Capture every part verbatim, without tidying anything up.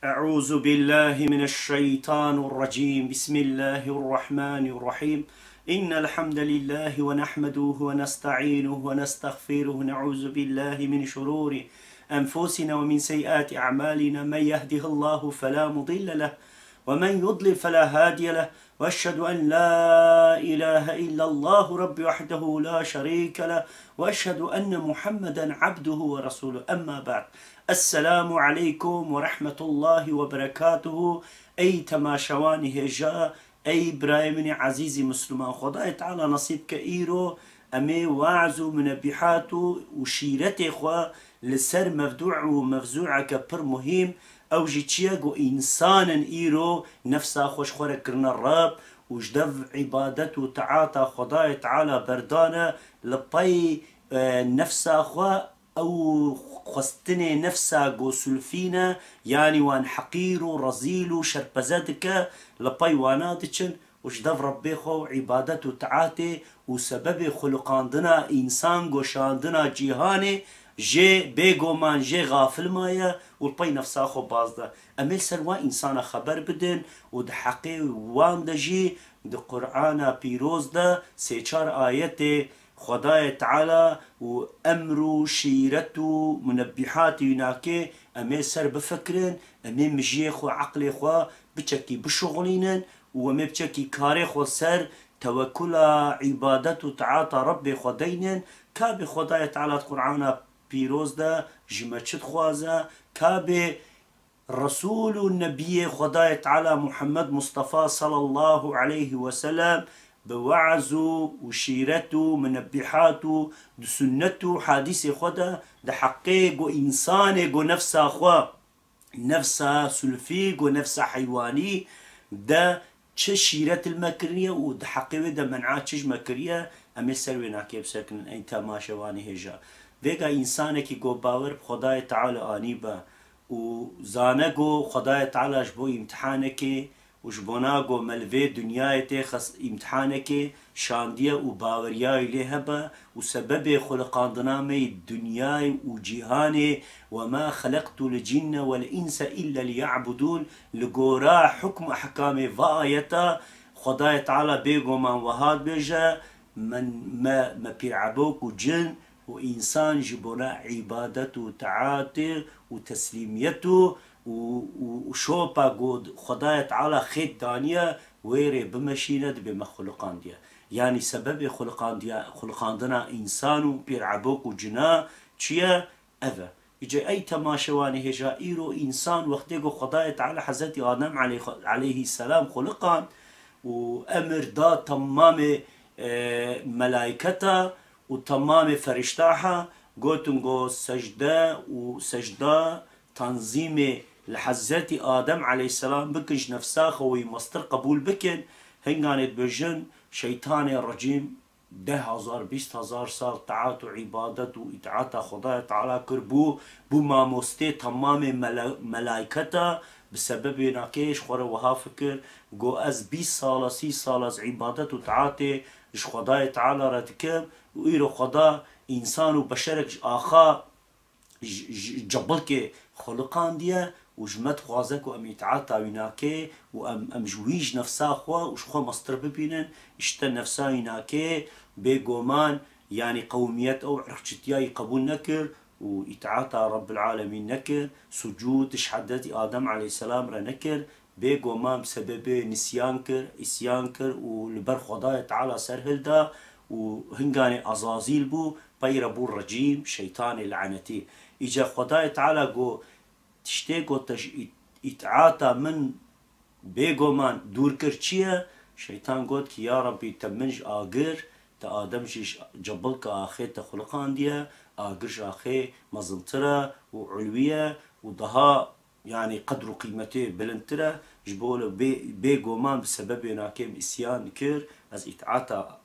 أعوذ بالله من الشيطان الرجيم. بسم الله الرحمن الرحيم. إن الحمد لله ونحمده ونستعينه ونستغفره، ونعوذ بالله من شرور أنفسنا ومن سيئات أعمالنا. من يهده الله فلا مضل له، ومن يضلل فلا هادي له، وأشهد أن لا إله إلا الله رب وحده لا شريك له، وأشهد أن محمدا عبده ورسوله. أما بعد. السلام عليكم ورحمة الله وبركاته. Ey temaşevanê hêja, ey birayê min ê ezîzî Misliman, Xwedayê Teala nesîb ke îro em ê weaz û munebbîhat û, û şîretê xwe li ser mevdû û mevzûeke pir muhîm, ew jî çi ye? Ku însanin îro nefsa xwe ji xwe re kirine Reb û ji dev îbadet û teata Xwedayê Teala berdane, li pey, e, nefsa xwe ew xwestinê nefsa ku sulfî ne, yanî wan heqîr û rezîl û şerpeze dike, li pey wana diçin û ji dev Rebbê xwe û îbadet û teatê û sebebê xuliqandina însan, goşandina cîhanê jê bêgoman jê xafil maye û li pey nefsa xwe baz de. Em ê li ser wan însana xeber bidin û di heqê wan de jî di Qur'ana pîroz de sê çar ayetê Xwedayê Teala û emr û şîret û munebbîhatî wî nake, em ê ser bifikirin, em ê mijiyê xwe, eqlê xwe biçekî bişuxulînin û em ê biçekî karê xwe ser tewekula îbadet û teata Rebbê xwe deynin. Ka bê Xwedayê Teala di Qur'ana pîroz de ji me çi dixwaze, ka bê Resûl û Nebiyê Xwedayê Teala Muhammed Mustafa sallallahu aleyhi ve sellem bi weaz û, û şîret û munebbîhat û di sunnet û hadîsê xwe de di heqê ku însanê ku nefsa xwe, nefsa sulfî ku nefsa heywanî de çi şîret li me kiriye û di heqê wê de men'a çi ji me kiriye, em ê ser wê nakê bisekinin ey temaşevanê hêja. Vêga însanekî ku bawer bi Xwedayê Teala anî be, û zane ku Xwedayê Teala ji bo îmtihanekê û ji bona ku me li vê dinyayê tê xes-, îmtihanekê şandiye û baweriya wî lê hebe û sebebê xuliqandina me yî dinyayê û cîhanê, "وما خلقت الجن والإنس إلا ليعبدون", li gora hukm û ehkamê va ayeta Xwedayê Teala bêgoman wiha dibêje, "Me, me, me pîrebok û cin û însan ji bona îbadet û teatê û teslîmiyet û, û, û, û şopa ku Xwedayê Teala xêt daniye, wê rê bimeşîne, dibê me xuliqandiye." Yanî sebebê xuliqandiya, xuliqandina însan û pîrebok û cina çi ye? Ev e. Îca ey temaşevanê hêja, îro însan wextê ku Xwedayê Teala Hezretî Adem aleyh-, aleyhî selam xuliqand û emir da temamê, e, melayketa û temamê feriştaha, gotin ku secde û secda tanzîmê li Hezretî Adem aleyhî selam bikin, ji nefsa xwe wî mestir qebûl bikin, hinganê dibêjin, şeytanê recîm deh hezar, bîst hezar sal teat û îbadet û îtaata Xwedayê Teala kir, bû, bû mamostê temamê mele-, melayketa, bi sebebê nakê ji xwe re wiha fikir, got, "Ez bîst sal e, sî sal ez îbadet û teatê ji Xwedayê Teala re dikim û îro Xweda însan û beşerek ji axa ji, ji cebilkê xuliqandiye û ji me dixwaze ku em îtaata wî nake û em, em ji wî, ji nefsa xwe û ji xwe mestir bibînin. Îşte nefsa wî nake, bêgoman, yanî qewmiyet ew irqçitiya wî qebûl nekir û îtaata Rebbil Alemîn nekir, sucûd ji Hezretî Adem aleyhî selam re nekir. Bêgoman bi sebebê nisyan kir, îsyan kir û li ber Xwedayê Teala ser hilda û hinganê Azazîl bû, pey re bû recîm, şeytanê lanetî. Îca Xwedayê Teala got, "Tiştê ku te ji ît-, îtaata min bêgoman dûr kir çi ye?" Şeytan got ki, "Ya Rebbî, te min ji agir, te Adem jî ji cebilka axê te xuliqandiye, agir ji axê mezintir e û ulwî ye û daha, yanî qedr û qîmetê bilindtir e, ji bo wilo bê, bêgoman bi sebebê nakê min îsyan kir, ez îtaata,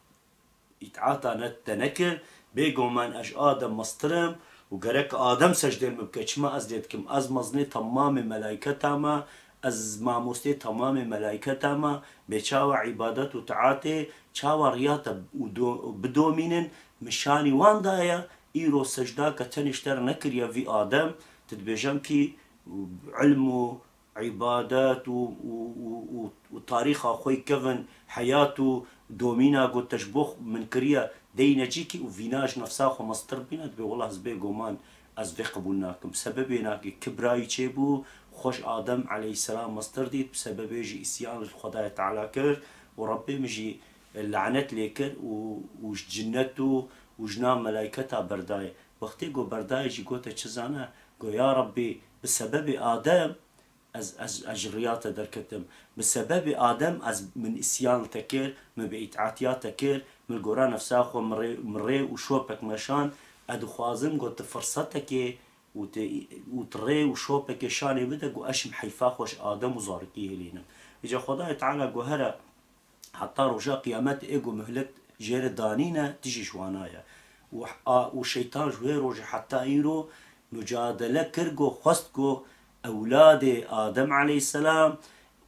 îtaata ne, te nekir, bêgoman ez ji Adem mestir im û gerek Adem secdê min bike, çima ez lê dikim, ez mezinê temamê melayketa me, ez mamostê temamê melayketa me, bê çawa îbadet û teatê, çawa riya te û do-, bidomînin, min şanî wan daye, îro secda ke tenê ji te re nekiriye vî Adem, tu dibêjin ki ilm û îbadet û, û, û, û, û tarîxa xwe yî kevin heyat û domîna ku te ji bo min kiriye, deyne cîkî û vîna ji nefsa xwe mestir bîne, dibê wela ez bêguman ez vê qebûl nakim. Bi sebebê nakê kibrayî çêbû, xwe ji Adem aleyhisselam mestir dît, bi sebebê jî îsyan li Xwedayê Teala kir û Rebbê min jî lanet lê kir û, û ji cinnet û, û ji nav melayketa berdayê. Wextê ku berdayê jî gote çi zane, go ya Rebbî, bi sebebê Adem ez, ez, ez ji riya te derketim. Bi sebebê Adem ez, min îsyan li te kir, min bi îtaatiya te kir, min gora nefsa xwe min rê, min rê û şopek meşand, ez dixwazim ku tu firsetekê û tu, û tu rê û şopekê şanê bide ku ez jim heyfa xwe ji Adem û zarokî hêlînim. Îca Xwedayê Teala go here, heta roja qiyamet ê ku muhlet jê re danîne, tu jî ji wana ye. Û, a, û şeytan ji wê rojê heta îro mucadele kir ku xwest ku ewladê Adem aleyhisselam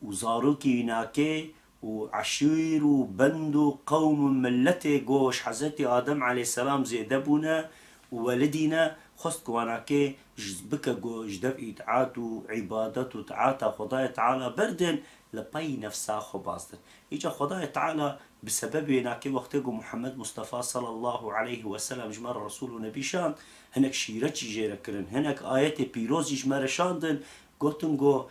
û zarokî wînakê û eşîr û bend û qewm û milletê ku ji Hezretî Adem aleyhisselam zêde bûne û welidî ne, xwest ku wanakê ji, bike ku ji dev îtaat û îbadet û taata Xwedayê Teala berdin, li pey nefsa xwe bazdin. Îca Xwedayê Teala bi sebebê wênakê wextê ku Muhammed Mustafa sallallahu aleyhi ve sellem ji me re Resul û Nebî şand, hinek şîret jî jê re kirin, hinek ayetê pîroz jî ji me re şandin, gotin ku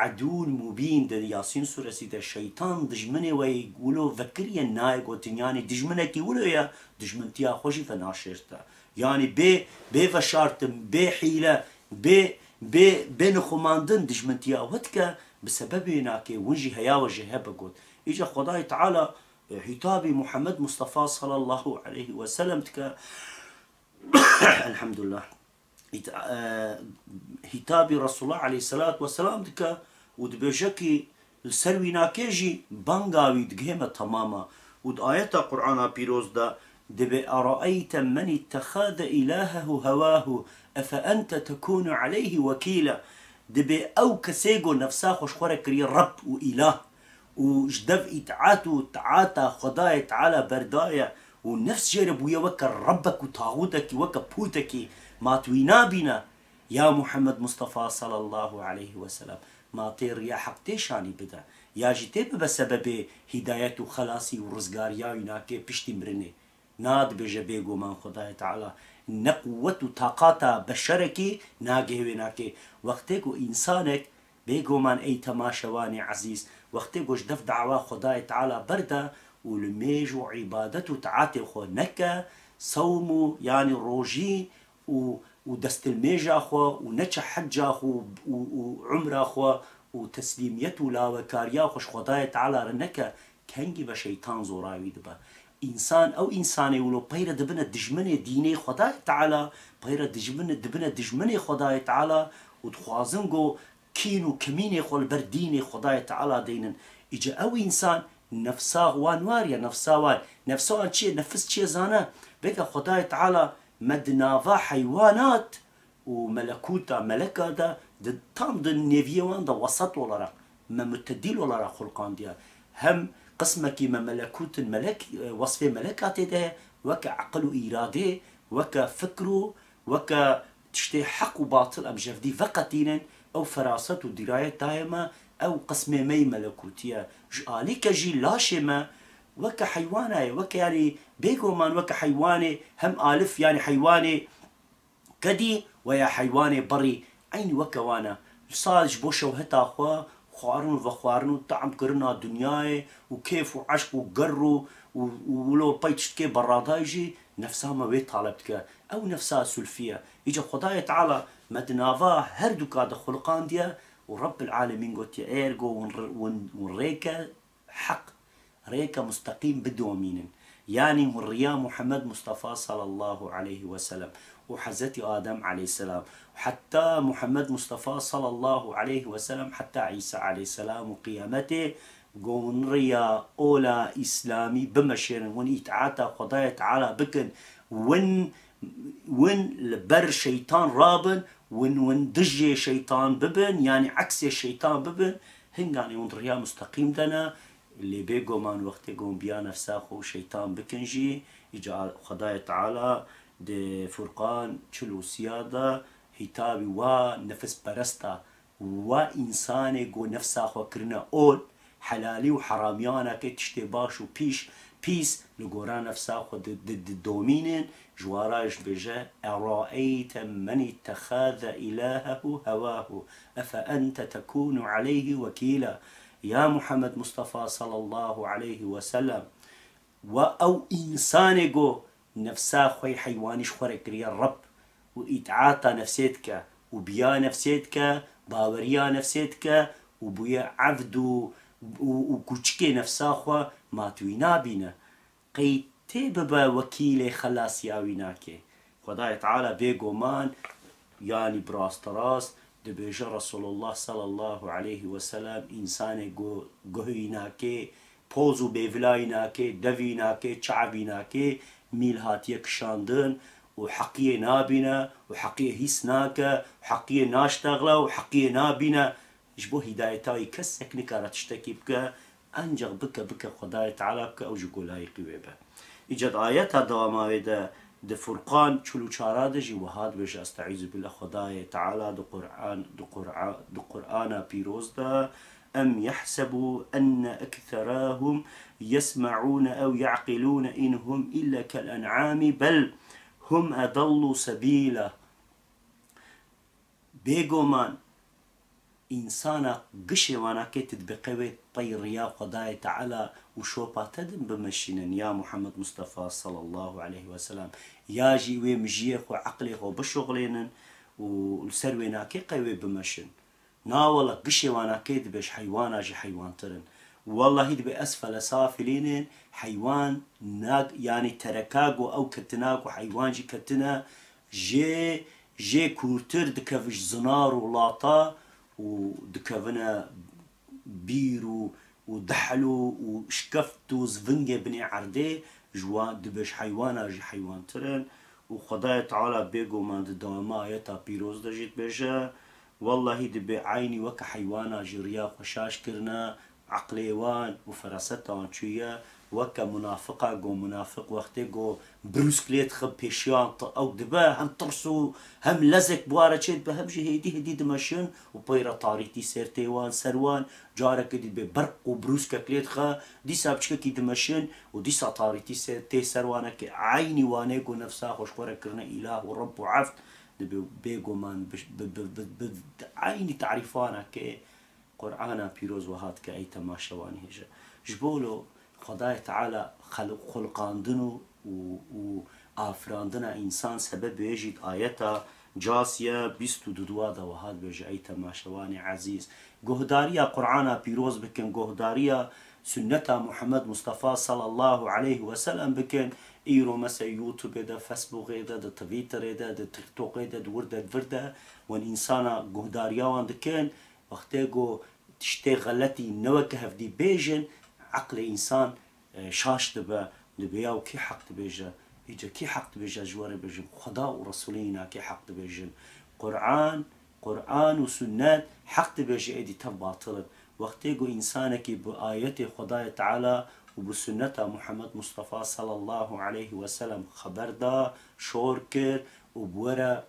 edûn mubîn di Yasîn suresî de şeytan dijminê we yê wilo vekiriye nayê gotin, yanî dijminekî wilo ye, dijmintiya xwe jî venaşêrte. Yanî bê, bê veşartin, bê hîle, bê, bê, bê nixumandin dijmintiya we dike, bi sebebê wênakê win jî heya we jê hebe got. Îca Xwedayê Teala, e, hîtabî Muhammed Mustafa sallallahu aleyhi ve sellem dike. Elhamdulillah. Hît-, e, hîtabî Resulullah aleyhissalatu vesselam dike û dibêje ki li ser wînakê jî banga wî digihê me temama. Û di ayeta Qur'ana pîroz de dibê, "Eraeyte men îttexade îlahehu hewahu, efe ente tekûnu aleyhi wekîla." Dibê ew kesê ku nefsa xwe ji xwe re kiriye Reb û îlah û ji dev îtaat û taata Xwedayê Teala berdaye û nefs jê re bûye weke Rebbek û taxûtekî, weke pûtekî, ma tu wî nabîne, ya Muhammed Mustafa sallallahu aleyhi ve sellem, ma tê riya heq tê şanî bide, ya jî tê bibe sebebê hîdayet û xelasî û rizgariya wînakê piştî mirinê. Na dibêje bêguman Xwedayê Teala ne quwwet û taqata beşerekî nagihê wênakê. Wextê ku însanek, bêguman ey temaşevanê ezîz, wextê ku ji dev dawa Xwedayê Teala berde û li mêj û îbadet û taatê xwe neke, sewm û yanî rojî û, û destilmêja xwe û neçe hecca xwe û, û, û umra xwe û teslîmiyet û lawekariya xwe ji Xwedayê Teala re neke, kengî ve şeytan zora wî dibe. Însan, ew însanê wilo peyre dibine dijminê dînê Xwedayê Teala, peyre dijmin-, dibine dijminê Xwedayê Teala û dixwazin ku kîn û kemînê xwe li ber dînê Xwedayê Teala deynin. Îca ew însan nefsa wan war ya, nefsa wan. Nefsa wan çi ye? Nefis çi ye zane? Veke Xwedayê Teala me di nava heywanat û melekûta meleka de, di, tam di nêviyê wan de wesat olarak, me mutedîl olarak xulqandiye. Hem qismekî me melekûtin melek, e, wesfê meleka tê de ye, weke eqil û îradê, weke fikr û weke tiştê heq û batil em ji hevdî veqetînin, ew feraset û dîrayet daye me, ew qismê me yî melekûtî ye. Ji alîke jî laşê me weke heywana ye, weke, yanî bêguman weke heywanê, hem alif, yanî heywanê kedî we ya heywanê berî, eynî weke wan e. Li sal ji bo şewheta xwe, xwarin û vexwarin û tam kirina dinyayê û kêf û eşq û ger û, û, û wilo pey tiştkê beradayî jî nefsa me wê taleb dike. Ew nefsa sulfî ye. Îca Xwedayê Teala me di nava her duka de xulqandiye û Rebbil Alemîn gotiye, ergo hûn r-, hûn, hûn rêke heq, rêke musteqîm bidomînin. Yanî hûn riya Muhammed Mustafa sallallahu aleyhi ve sellem û Hezretî Adem aleyhisselam, heta Muhammed Mustafa sallallahu aleyhi ve sellem, heta Îsa aleyhisselam û qiyametê, go hûn riya ola îslamî bimeşêrin, hûn îtaata Xwedayê Teala bikin, win, win li ber şeytan rabin, win, win dijê şeytan bibin, yanî eksê şeytan bibin, hinganê hûn riya musteqîm de ne, Lê bêguman wextê ku hûn biya nefsa xwe û şeytan bikin jî, îca Xwedayê Teala di Furqan çil û sê ya de hîtabî wa nefisperesta Wa însanê ku nefsa xwe kirine ol, helalî û heramiyaneke tiştê baş û pîş, pîs, li gora nefsa xwe di, di, di domînin, ji wara ji bêje, "Eraeyte men ittexaze ilahehu hewahu, efe ente tekûnu aleyhi wekîla." Ya Muhammed Mustafa sallallahu aleyhi ve sellem, Wa ew însanê go nefsa xwe yê heywanî ji xwe re kiriye Reb û îtaata nefsê dike û biya nefsê dike, baweriya nefsê dike û bûye evd û, û, û kûçikê nefsa xwe, ma tu wî nabîne. Qey tê bibe wekîlê xelasiya wî nake. Xwedayê Teala bêguman, yanî bi rasterast dibêje Resulullah sallallahu aleyhi ve sellem, însanê go guhî nake, poz û bêvilayî nake, devî nake, çavî nake, mîl hatiye kişandin û heqiyê nabîne û heqiyê hîs nake û heqiyê naştexle û heqiyê nabîne. Ji bo hîdayeta wî kesek nikare tiştekî bike, encax bike, bike Xwedayê Teala bike ew ji ku layîqî wê be. Îca di ayeta dewama wê de, di Furqan çil û çara de jî wiha dibêje, Estaizu billah, Xwedayê Teala di Qur'an, di Qur'a-, di Qur'ana pîroz de, "Em yehsebu enne ekserahum yesme'ûne ew ya'qilûne in hum ille kel en'ami bel hum edallu sebîla." Bêguman, însana gişê wana kê tu dibe qewê pey riya Xwedayê Teala û şopa te din bimeşînin, ya Muhammed Mustafa sallallahu aleyhi ve sellem, ya jî wê mijiyê xwe, eqlê xwe bişuxlênin û li ser wê nakê qewê bimeşin. Na wela gişê wana kê dibe ji heywana jî heywantir in. Wellahî dibe esfele safilînin, heywan nak-, yanî tereka ku ew ketina ku heywan jî ketine, jê, jê kûrtir dikeve ji zinar û lata û dikevine bîr û, û dehlo û şikeft û zivingê binê erdê, ji wan dibe ji heywana jî heywantir in. Û Xwedayê Teala bêguman di dewama ayeta pîroz de jî dibêje, Wellahî dibe eynî weke heywana jî riya xwe şaş kirine, eqlê wan û feraseta wan çûye, weke munafiqa go, munafiq wextê go brûsk lê dixe pêşiyan, ti-, ew dibe hem tirs û hem lezek bi wa re çê dibe, hem jî hêdî hêdî dimeşin û pey re tarîtî ser tê wan, ser wan, carekê dî dibe berq û brûskek lê dixe, dîsa piçkekî dimeşin û dîsa tarîtî ser, tê ser wan, eke eynî wanê go nefsa xwe ji xwe re kirine îlah û Reb û evd, dibe bêguman bi, bi, bi, bi, bi eynî tarîfana ke Qur'ana pîroz wiha dike, ey temaşevanî hêje. Ji bo lo Xwedayê Teala xel-, xulqandin û, û, û afirandina însan sebebê jî di ayeta Casiye bîst û du de wiha dibêje, ey temaşevanê ezîz. Guhdariya Qur'ana pîroz bikin, guhdariya sunneta Muhammed Mustafa sallallahu aleyhi ve sellem bikin. Îro mesela YouTubeê de, Facebookê de, di Twitterê de, di TikTokê de, di wir de, di vir de, wan însana guhdariya wan dikin. Wextê ku tiştê xeletî ne weke hevdî bêjin, eqlê însan, e, şaş dibe, dibe ya kî heq dibêje? Îca kî heq dibêje ji we re bêjin? Xweda û Resûlê îna kê heq dibêjin? Qur'an, Qur'an û sunnet heq dibêje, êdî tev batil in. Wextê ku însanekî bi ayetê Xwedayê Teala û bi sunneta Muhammed Mustafa sallallahu aleyhi ve sellem xeber da, şor kir û bi we re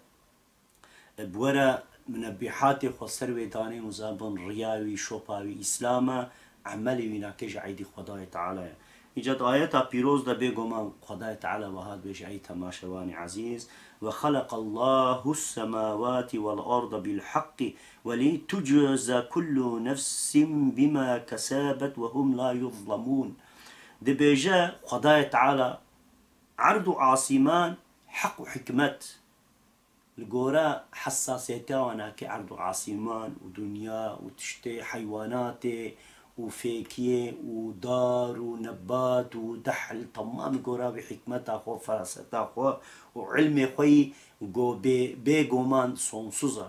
Bi we re munebbîhatê xwe ser wê danê û zabin riya wî, şopa wî Îslam e, emelê wî nake ji eydî Xwedayê Teala ye. Îca di ayeta pîroz de bêguman Xwedayê Teala wiha dibêje, ey temaşevanê ezîz, "Ve xeleqallahu semawati vel arda bil haqqi ve li tuczâ kullu nefsin bima kesebet ve hum la yuzlemûn." Dibêje Xwedayê Teala, erd û asîman heq û hikmet, Li gora hessasiyetiya wan nake erd û asîman û dinya û tiştê heywanatê û fêkiyê û dar û nebat û dehl, temam li gora wî hikmeta xwe, feraseta xwe û ilmê xwe yî go bê, bêguman sonsuz e.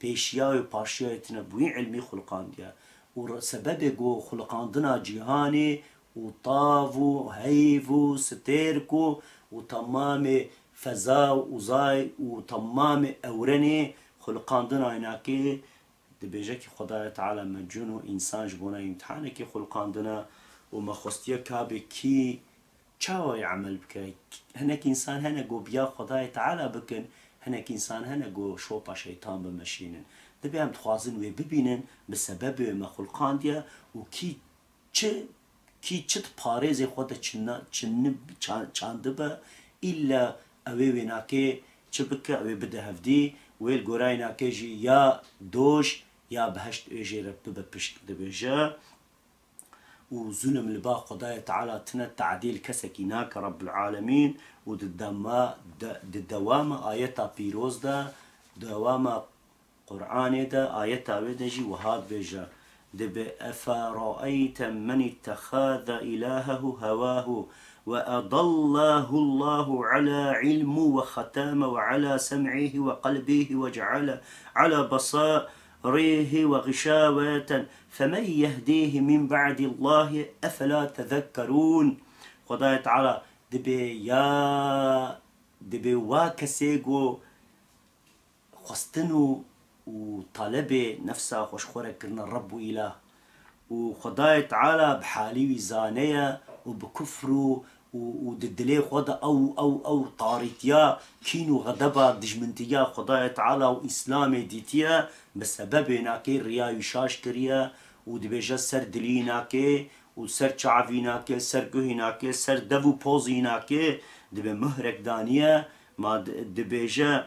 Pêşiya wê, paşiya wê tine, bi wî ilmî xuliqandiye. Û re-, sebebê go xuliqandina cîhanê û tav û heyv û stêrk û, û temamê feza û uzay û temamê ewrenê xuliqandina wî nake, dibêje kî Xwedayê Teala me cin û însan ji bona îmtihanekê xuliqandine û me xwestiye ka bê kî çawa wê emel bike. Hinek însan hene go biya Xwedayê Teala bikin, Hinek însan hene ku şopa şeytan bimeşînin. Dibê em dixwazin wê bibînin, bi sebebê wê me xulqandiye û kî çi, kî çi di parêzê xwe de çinna-, çinni-, ça-, çandibe, îlla ew ê wê nake çi bike, ew ê bide hevdî, wê li gorayê nake jî ya doj ya behişt ê jê re bibe pişk, dibêje. Û zulm li ba Xwedayê Teala tine, tadîl kesekî nake Rabbul Alemîn. Û di dema-, de-, di dewama ayeta pîroz de, dewama Qur'anê de, ayeta wê de jî wiha dibêje, dibê, "Efera'eyte men ittexaze ilahehu hevahu ve edallahu Allahu ala ilmu ve xetame ve ala sem'ihi ve qelbihi ve ceale ala besa-" ريه وغشاوة فمن يهديه من بعد الله أفلا تذكرون. Xwedayê Teala dibê ya, dibê wa kesê ku xwestin û, û talebê nefsa xwe ji xwe re kirine Reb û Îlah. Û Xwedayê Teala bi halî wî zane ye û bi kufr û, û, û di dilê xwe de ew, ew, ew tarîtiya, kîn û xedeba, dijmintiya Xwedayê Teala û Îslamê dîtiye, bi sebebê nakê riya wî şaş kiriye û dibêje ser dilî nakê û ser çavî nakê, ser guhî nakê, ser dev û pozî nakê, dibê mihrek daniye, ma di-, dibêje,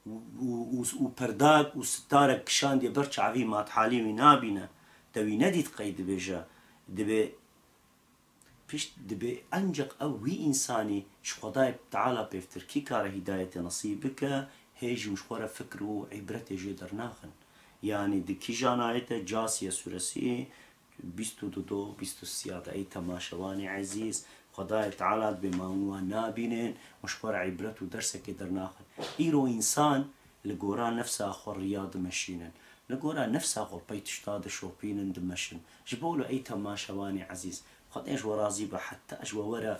û, û, û, û perdak û sitarek kişandiye ber çavî, ma di halî wî nabîne. Te wî nedît qey dibêje. Dibê pişt, dibê enceq ew wî însanî ji Xwedayê Teala pêvtir kî kare hîdayetê nesîb bike, hê jî ji xwe re fikr û îbretê jê dernaxin. Yanî di kîjan ayete? Casiye sûresî, bîst û du, bîst û sê de, ey temaşevanê ezîz, Xwedayê Teala dibê ma hûn wan nabînin û ji xwe re îbret û dersekê dernaxin. Îro însan li gora nefsa xwe riya dimeşînin. Li gora nefsa xwe pey tişta dişopînin, dimeşin. Ji bo wilo ey temaşevanê ezîz, Xwedê ji we razî be, heta ji we were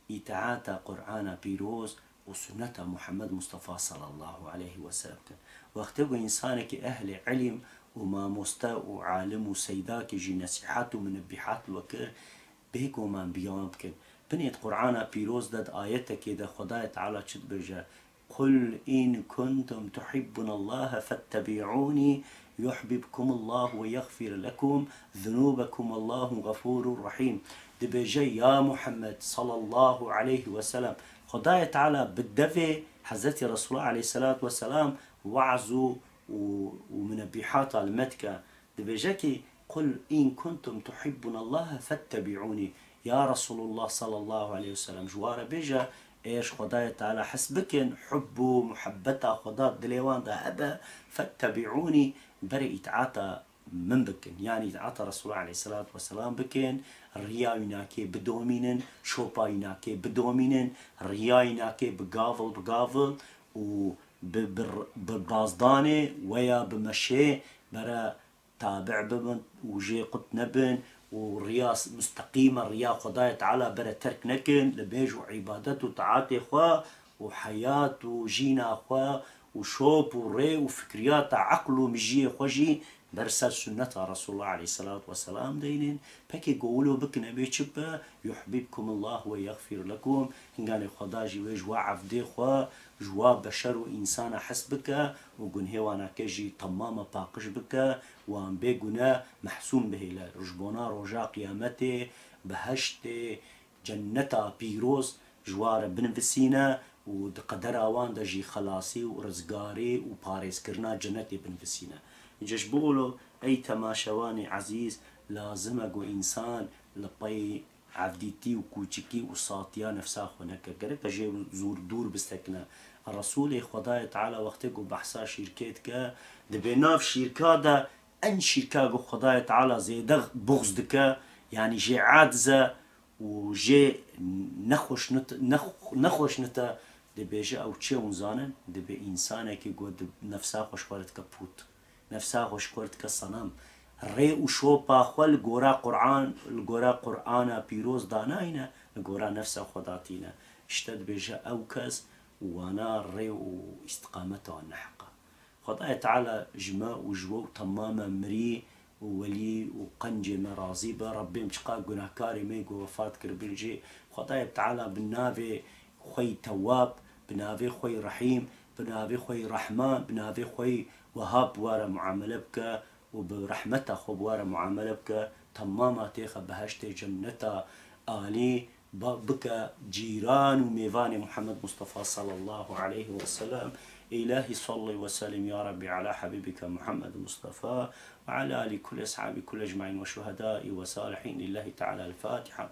îtaata Qur'ana pîroz û sunneta Muhammed Mustafa sallallahu aleyhi ve sellem kin. Wextê ku însanekî ehlê ilm û mamoste û alim û seydakî jî nesîhat û minebîhat li we kir, bêguman bi wan bikin. Binê di Qur'ana pîroz de, di ayetekê de Xwedayê Teala çi dibêje? "Qul in kuntum tuhibbunallaha fettebi'ûnî yuhbibkumullahu ve yexfir lekum zunûbekum, wallahu gafûrur rahîm." Dibêje, ya Muhammed sallallahu aleyhi ve sellem, Xwedayê Teala bi devê Hezretî Resulullah aleyhisselatu vesselam weaz û, û, û minebîhata li me dike. Dibêje ki, "Qul in kuntum tuhibbunallaha fettebi'ûnî." Ya Resulullah sallallahu aleyhi ve sellem, ji wan re bêje, ê ji Xwedayê Teala hes bikin, hubb û muhebbeta Xweda dilê wan de hebe, fettebi'ûnî, berê îtaata min bikin. Yanî îtaata Resulullah aleyhisselatu vesselam bikin, riya wî nakê bidomînin, şopa wî nakê bidomînin, riya wî nakê bi gavil, bi gavil û bi, bi, bi bazdanê weya bi meşê bere tabi bibin û jê qut nebin û riya s-, musteqîme, riya Xwedayê Teala bere terk nekin, li bêj û îbadet û taatê xwe û heyat û jîna xwe û şop û rê û fikriyata eql û mijiyê xwe jî ber ser sunneta Resulullah aleyhisselatu vesselam deynin. Pekê ku wilo bikin, em ê çi be? Yuhbibkumullah ve yexfir lekum. Hinganê Xweda jî wê ji wa evdê xwe, ji wa beşer û însana hes bike û gunhê wan ake jî temama paqij bike, wan bê gune mehsûm bihêle. Ji bona roja qiyametê, beheştê, cenneta pîroz ji wa re binivisîne û di qedera wan de jî xelasî û rizgarî û parêzkirina cennetê binivisîne. Îca ji bo wilo, ey temaşevanê ezîz, lazim e ku însan li pey evdîtî û kûçikî û satiya nefsa xwe neke. Gerek e jê zûr dûr bisekine. Resulê Xwedayê Teala wextê ku behsa şîrkê dike, dibê nav şîrka de en şîrka ku Xwedayê Teala zêde buxz dike, yanî jê aciz e û jê nexweşnit-, nex-, nexweşnite, dibêje ew çi ye hûn zanin? Dibê însanekî ku di nefsa xwe ji xwe re dike pût. Nefsa xwe ji xwe re dike senem. Rê û şopa xwe li gora Qur'an, li gora Qur'ana pîroz danayne, li gora nefsa xwe datîne. Îşte dibêje ew kes û wana rê û îstiqameta wan neheq e. Xwedayê Teala ji me û ji we û temama mirî û welî û qencê me razî be. Rebbê, em çiqas gunahkarê me ku wefat kiribin jî, Xwedayê Teala bi navê xwe yî Tewwab bi navê xwe yî Rehîm, bi navê xwe yî Rehman, bi navê xwe yî Wehab bi we re muamele bike û bi rehmeta xwe bi we re muamele bike, temama têxe beheştê cenneta alî, ba-, bike cîran û mêvanê Muhammed Mustafa sallallahu aleyhi ve sellem. Îlahî salli ve sellim ya Rabbî ala habîbike Muhammed Mustafa ve ala alî kulli eshabî kulli ecmaîn ve şuhedâî ve salihîn. Lillahî Teala el-Fatiha.